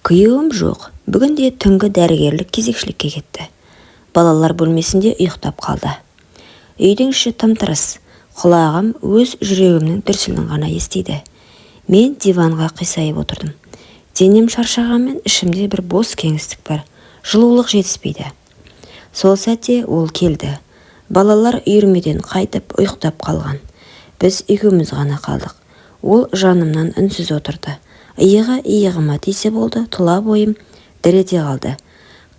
Күйеуім жоқ. Бүгін де түнгі дәрігерлік кезекшілікке кетті. Балалар бөлмесінде ұйықтап қалды. Үйдің іші тым-тырыс. Құлағым өз жүрегімнің дүрсілін ғана естиді. Мен диванға қисайып отырдым. Денем шаршағанмен, ішімде бір бос кеңістік бар. Жылулық жетіспейді. Сол сәтте ол келді. Балалар үйірмеден қайтып, ұйықтап қалған. Біз екеуміз ғана қалдық. Ол жанымнан үнсіз отырды. Иығы иығыма тисе болды, тұла бойым дір ете қалды.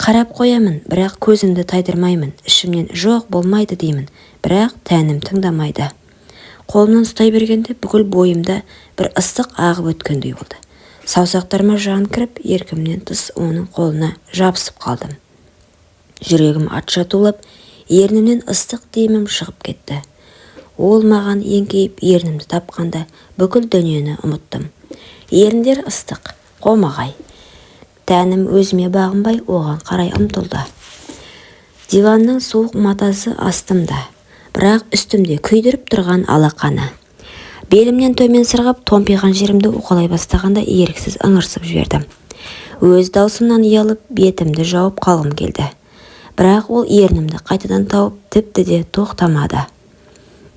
Қарап қоямын, бірақ көзімді тайдырмаймын. Ішімнен «жоқ, болмайды» деймін, бірақ тәнім тыңдамайды. Қолымнан ұстай бергенде, бүкіл бойымда бір ыстық ағып өткендей болды. Саусақтарыма жан кіріп, еркімнен тыс оның қолына жабысып қалдым. Жүрегім атша тулап, ернімнен ыстық демім шығып кетті. Ол маған еңкейіп ернімді тапқанда, бүкіл дүниені ұмыттым. Еріндер ыстық, қомағай. Тәнім өзіме бағынбай, оған қарай ұмтылды. Диванның суық матасы астымда, бірақ үстімде күйдіріп тұрған алақаны. Белімнен төмен сырғып, томпиған жерімді уқалай бастағанда, еріксіз ыңырсып жібердім. Өз даусымнан ұялып, бетімді жауып қалғым келді. Бірақ ол ернімді қайтадан тауып, тіпті де тоқтамады.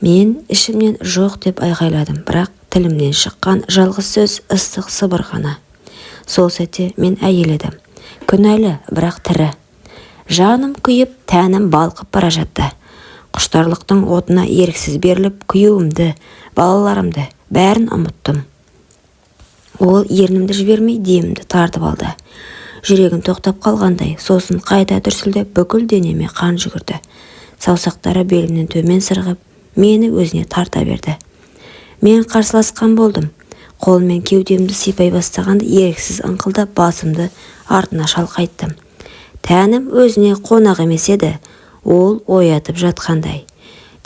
Мен ішімнен «жоқ» деп айқайладым, бірақ тілімнен шыққан жалғыз сөз ыстық сыбыр ғана. Сол сәтте мен әйел едім. Күнәлі, бірақ тірі. Жаным күйіп, тәнім балқып бара жатты. Құштарлықтың отына еріксіз беріліп, күйеуімді, балаларымды, бәрін ұмыттым. Ол ернімді жібермей, демімді тартып алды. Жүрегім тоқтап қалғандай, сосын қайта дүрсілдеп, бүкіл денеме қан жүгірді. Саусақтары белімнен төмен сырғып, мені өзіне тарта берді. Мен қарсыласқан болдым. Қолымен кеудемді сипай бастағанда, еріксіз ыңқылдап, басымды артына шалқайттым. Тәнім өзіне қонақ емес еді, ол оятып жатқандай.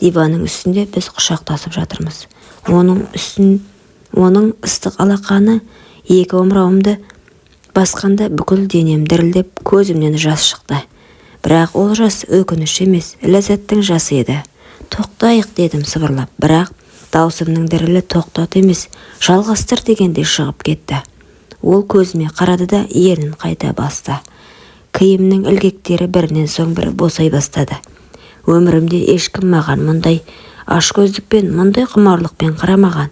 Диванның үстінде біз құшақтасып жатырмыз. Оның ыстық алақаны екі омырауымды басқанда, бүкіл денем дірілдеп, көзімнен жас шықты. Бірақ ол жас өкініш емес, ләззаттың жасы еді. «Тоқтайық», — дедім сыбырлап, бірақ даусымның дірілі «тоқтат» емес, «жалғастыр» дегендей шығып кетті. Ол көзіме қарады да, ернін қайта басты. Киімнің ілгектері бірінен соң бірі босай бастады. Өмірімде ешкім маған мұндай ашкөздікпен, мұндай құмарлықпен қарамаған.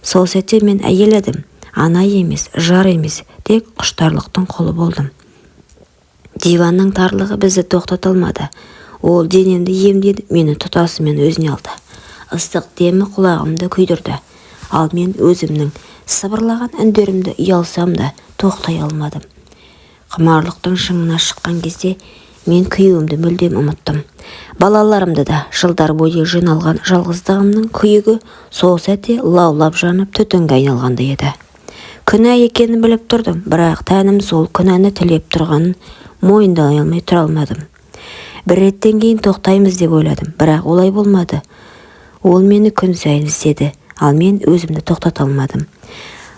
Сол сәтте мен әйел едім, ана емес, жар емес, тек құштарлықтың құлы болдым. Диванның тарлығы бізді тоқтата алмады. Ол денемді иемденіп, мені тұтасымен өзіне алды. Ыстық демі құлағымды күйдірді. Ал мен өзімнің сыбырлаған үндерімді ұялсам да, тоқтай алмадым. Құмарлықтың шыңына шыққан кезде мен күйеуімді мүлдем ұмыттым, балаларымды да. Жылдар бойы жиналған жалғыздығымның күйігі сол сәтте лаулап жанып, түтінге айналғандай еді. Күнә екенін біліп тұрдым, бірақ тәнім сол күнәні тілеп тұрғанын мойындай алмай тұра алмадым. Бір реттен кейін тоқтаймыз деп ойладым, бірақ олай болмады. Ол мені күн сайын іздеді, ал мен өзімді тоқтата алмадым.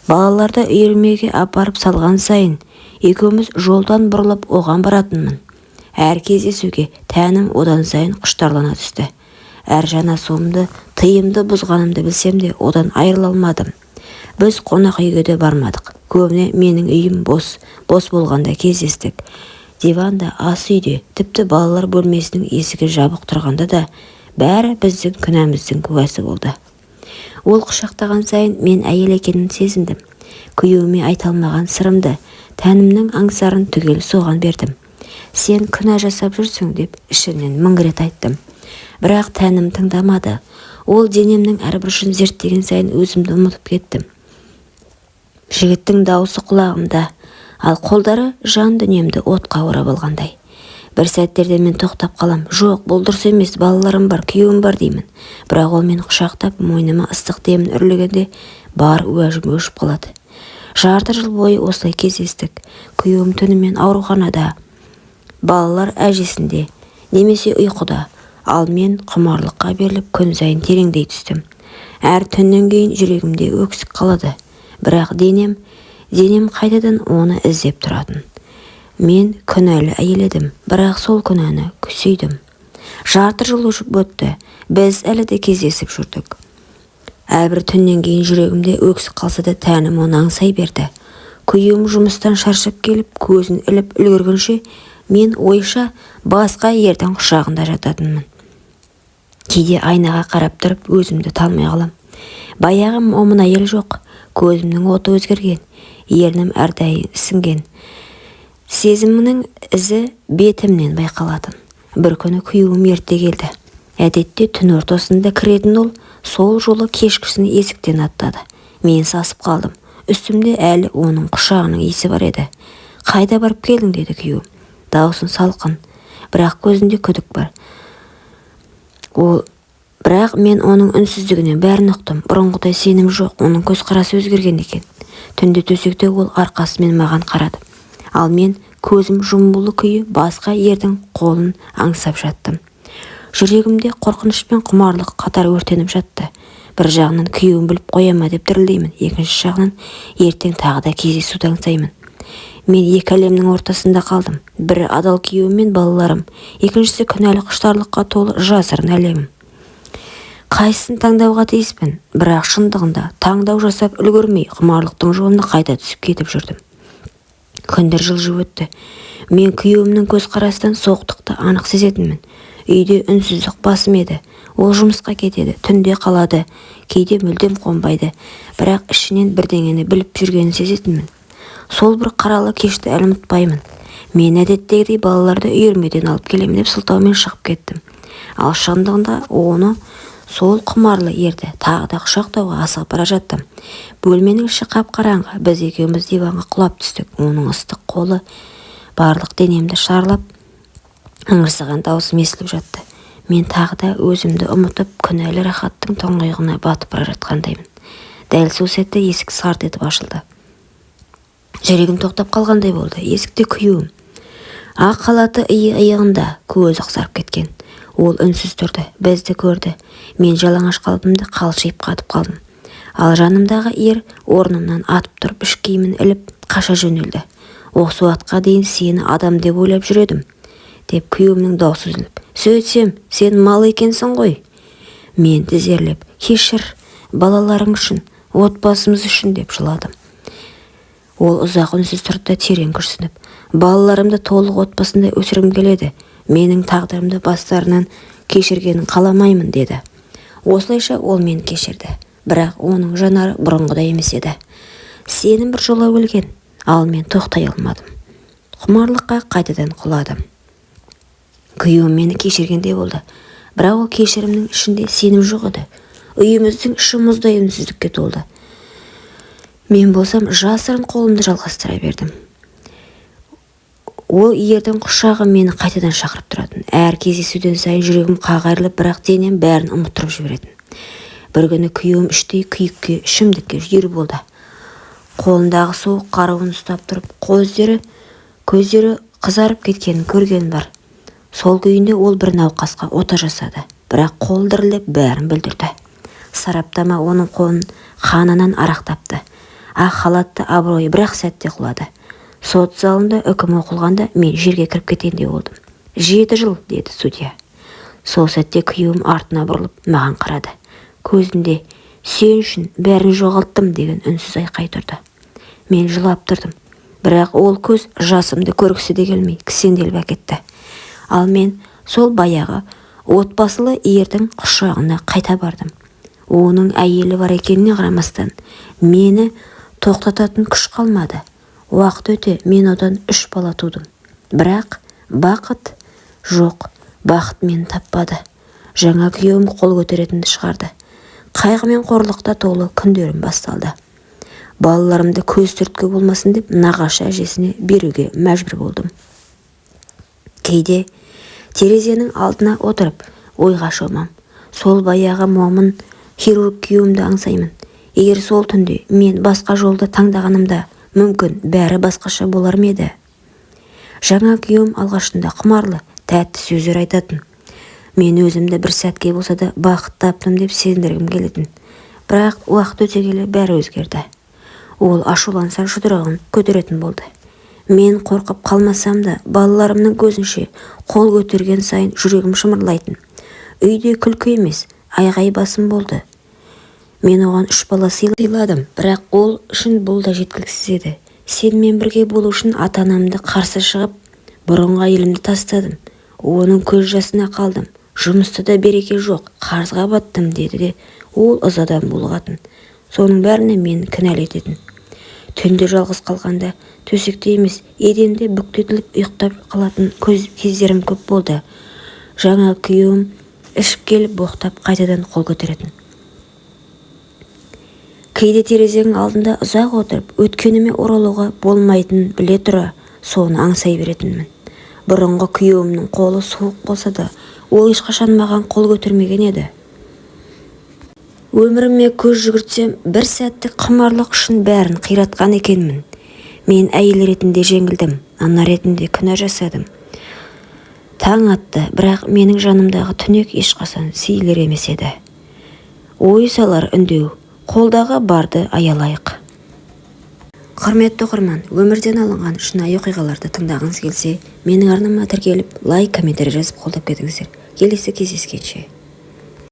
Балаларды үйірмеге апарып салған сайын екеуміз жолдан бұрылып, оған баратынмын. Әр кездесуге тәнім одан сайын құштарлана түсті. Әр жанасуымды тыйымды бұзғанымды білсем де, одан айырыла алмадым. Біз қонақ үйге де бармадық. Көбіне менің үйім бос болғанда кездестік. Диванда, ас үйде, тіпті балалар бөлмесінің есігі жабық тұрғанда да, бәрі біздің күнәміздің куәсі болды. Ол құшақтаған сайын мен әйел екенін сезіндім. Күйеуіме айта алмаған сырымды, тәнімнің аңсарын түгел соған бердім. «Сен күнә жасап жүрсің», — деп ішімнен мың рет айттым, бірақ тәнім тыңдамады. Ол денемнің әр бұрышын зерттеген сайын өзімді ұмытып кеттім. Жігіттің даусы құлағымда, ал қолдары жан дүниемді отқа орап алғандай. Бір сәттерде мен тоқтап қалам. «Жоқ, бұл дұрыс емес, балаларым бар, күйеуім бар», — деймін. Бірақ ол мені құшақтап, мойныма ыстық демін үрлегенде, бар уәжім өшіп қалады. Жарты жыл бойы осылай кездестік. Күйеуім түнімен ауруханада, балалар әжесінде немесе ұйқыда, ал мен құмарлыққа беріліп, күн сайын тереңдей түстім. Әр түннен кейін жүрегімде өксік қалады, бірақ денем қайтадан оны іздеп тұратын. Мен күнәлі әйел едім, бірақ сол күнәні сүйдім. Жарты жыл өтті, біз әлі де кездесіп жүрдік. Әрбір түннен кейін жүрегімде өксік қалса да, тәнім оны аңсай берді. Күйеуім жұмыстан шаршап келіп, көзін іліп үлгергенше мен ойша басқа ердің құшағында жататынмын. Кейде айнаға қарап тұрып өзімді танымай қалам. Баяғы момын әйел жоқ, көзімнің оты өзгерген, ернім әрдайым ісінген. Сезімнің ізі бетімнен байқалатын. Бір күні күйеуім ерте келді. Әдетте түн ортасында кіретін ол сол жолы кешкісін есіктен аттады. Мен сасып қалдым. Үстімде әлі оның құшағының иісі бар еді. «Қайда барып келдің?» – деді күйеуім. Даусы салқын, бірақ көзінде күдік бар. Ол бірақ мен оның үнсіздігінен бәрін ұқтым. Бұрынғыдай сенім жоқ, оның көзқарасы өзгерген екен. Түнде төсекте ол арқасымен маған қарады. Ал мен көзім жұмулы күйі басқа ердің қолын аңсап жаттым. Жүрегімде қорқыныш пен құмарлық қатар өртеніп жатты. Бір жағынан күйеуім біліп қоя ма деп дірілдеймін, екінші жағынан ертең тағы да кездесуді аңсаймын. Мен екі әлемнің ортасында қалдым. Бірі адал күйеуім мен балаларым, екіншісі күнәлі құштарлыққа толы жасырын әлемім. Қайсысын таңдауға тиіспін? Бірақ шындығында таңдау жасап үлгермей, құмарлықтың жолына қайта түсіп кетіп жүрдім. Күндер жылжып өтті. Мен күйеуімнің көзқарасынан суықтықты анық сезетінмін. Үйде үнсіздік басым еді. Ол жұмысқа кетеді, түнде қалады, кейде мүлдем қонбайды. Бірақ ішінен бірдеңені біліп жүргенін сезетінмін. Сол бір қаралы кешті әлі ұмытпаймын. Мен әдеттегідей балаларды үйірмеден алып келемін деп сылтаумен шығып кеттім. Ал шындығында оны, сол құмарлы ерді, тағы да құшақтауға асығып бара жаттым. Бөлменің іші қап-қараңғы. Біз екеуміз диванға құлап түстік. Оның ыстық қолы барлық денемді шарлап, ыңырсыған даусым естіліп жатты. Мен тағы да өзімді ұмытып, күнәлі рахаттың тұңғиығына батып бара жатқандаймын. Дәл сол сәтте есік сарт етіп ашылды. Жүрегім тоқтап қалғандай болды. Есікте күйеуім. Ақ халаты иығында, көзі қызарып кеткен. Ол үнсіз тұрды, бізді көрді. Мен жалаңаш қалпымда қалшиып қатып қалдым. Ал жанымдағы ер орнымнан атып тұрып, іш киімін іліп, қаша жөнелді. «Осы уақытқа дейін сені адам деп ойлап жүр едім», – деп күйеуімнің даусы үзіліп. «Сөйтсем, сен мал екенсің ғой». Мен тізерлеп, «Кешір, балаларың үшін, отбасымыз үшін», – деп жыладым. Ол ұзақ үнсіз тұрды да терең күрсініп, «Балаларымды толық отбасында өсіргім келеді. Менің тағдырымды бастарынан кешіргенін қаламаймын», – деді. Осылайша ол мені кешірді. Бірақ оның жанары бұрынғыдай емес еді. Сенім біржола өлген, ал мен тоқтай алмадым. Құмарлыққа қайтадан құладым. Күйеуім мені кешіргендей болды. Бірақ ол кешірімнің ішінде сенім жоқ еді. Үйіміздің іші мұздай үнсіздікке толды. Мен болсам жасырын қолымды жалғастыра бердім. Ол ердің құшағы мені қайтадан шақырып тұратын. Әр кездесуден сайын жүрегім қақ айырылып, бірақ денем бәрін ұмыттырып жіберетін. Бір күні күйеуім іштей күйікке, ішімдікке үйір болды. Қолындағы суық қаруын ұстап тұрып, көздері қызарып кеткенін көрген бар. Сол күйінде ол бір науқасқа ота жасады. Бірақ қол дірілдеп бәрін бүлдірді. Сараптама оның қолын қанынан арақ тапты. Ақ халатты абыройы бір-ақ сәтте құлады. Сот залында үкім оқылғанда мен жерге кіріп кеткендей болдым. «7 жыл», – деді судья. Сол сәтте күйеуім артына бұрылып маған қарады. Көзінде «Сен үшін бәрін жоғалттым» деген үнсіз айқай тұрды. Мен жылап тұрдым. Бірақ ол көз жасымды көргісі де келмей, кісенделіп әкетті. Ал мен сол баяғы отбасылы ердің құшағына қайта бардым. Оның әйелі бар екеніне қарамастан, мені тоқтататын күш қалмады. Уақыт өте мен одан үш бала тудым. Бірақ бақыт жоқ, бақыт мені таппады. Жаңа күйеуім қол көтеретінді шығарды. Қайғы мен қорлықта толы күндерім басталды. Балаларымды көз түрткі болмасын деп нағашы әжесіне беруге мәжбүр болдым. Кейде терезенің алдына отырып ойға шомам. Сол баяғы момын хирург күйеуімді аңсаймын. Егер сол түнде мен басқа жолды таңдағанымда, мүмкін, бәрі басқаша болар ма еді? Жаңа күйеуім алғашында құмарлы, тәтті сөздер айтатын. Мен өзімді бір сәтке болса да бақыт таптым деп сендіргім келетін. Бірақ уақыт өте келе бәрі өзгерді. Ол ашуланса, жұдырығын көтеретін болды. Мен қорқып қалмасам да, балаларымның көзінше қол көтерген сайын жүрегім шымырлайтын. Үйде күлкі емес, айғай басым болды. Мен оған үш бала сыйладым, бірақ ол үшін бұл да жеткіліксіз еді. Сенімен бірге болу үшін ата-анамды қарсы шығып, бұрынғы әйелімді тастадым. Оның көз жасына қалдым. Жұмыста да береке жоқ, қарызға баттым, деді де ол ызадан булығатын. Соның бәріне мені кінәлі ететін. Түнде жалғыз қалғанда төсекте емес, еденде бүктетіліп ұйықтап қалатын кездерім көп болды. Жаңа күйеуім ішіп келіп боқтап, қайтадан қол көтеретін. Кейде терезенің алдында ұзақ отырып, өткеніме оралуға болмайтынын біле тұра, соны аңсай беретінмін. Бұрынғы күйеуімнің қолы суық болса да, ол ешқашан маған қол көтермеген еді. Өміріме көз жүгіртсем, бір сәттік құмарлық үшін бәрін қиратқан екенмін. Мен әйел ретінде жеңілдім, ана ретінде күнә жасадым. Таң атты, бірақ менің жанымдағы түнек ешқашан сейілер емес еді. Ой салар үндеу: қолдағы барды аялайық. Құрметті оқырман, өмірден алынған шынайы оқиғаларды тыңдағыңыз келсе, менің арнама тіркеліп, лайк, комментарий жазып, қолдап кетіңіздер. Келесі кездескенше!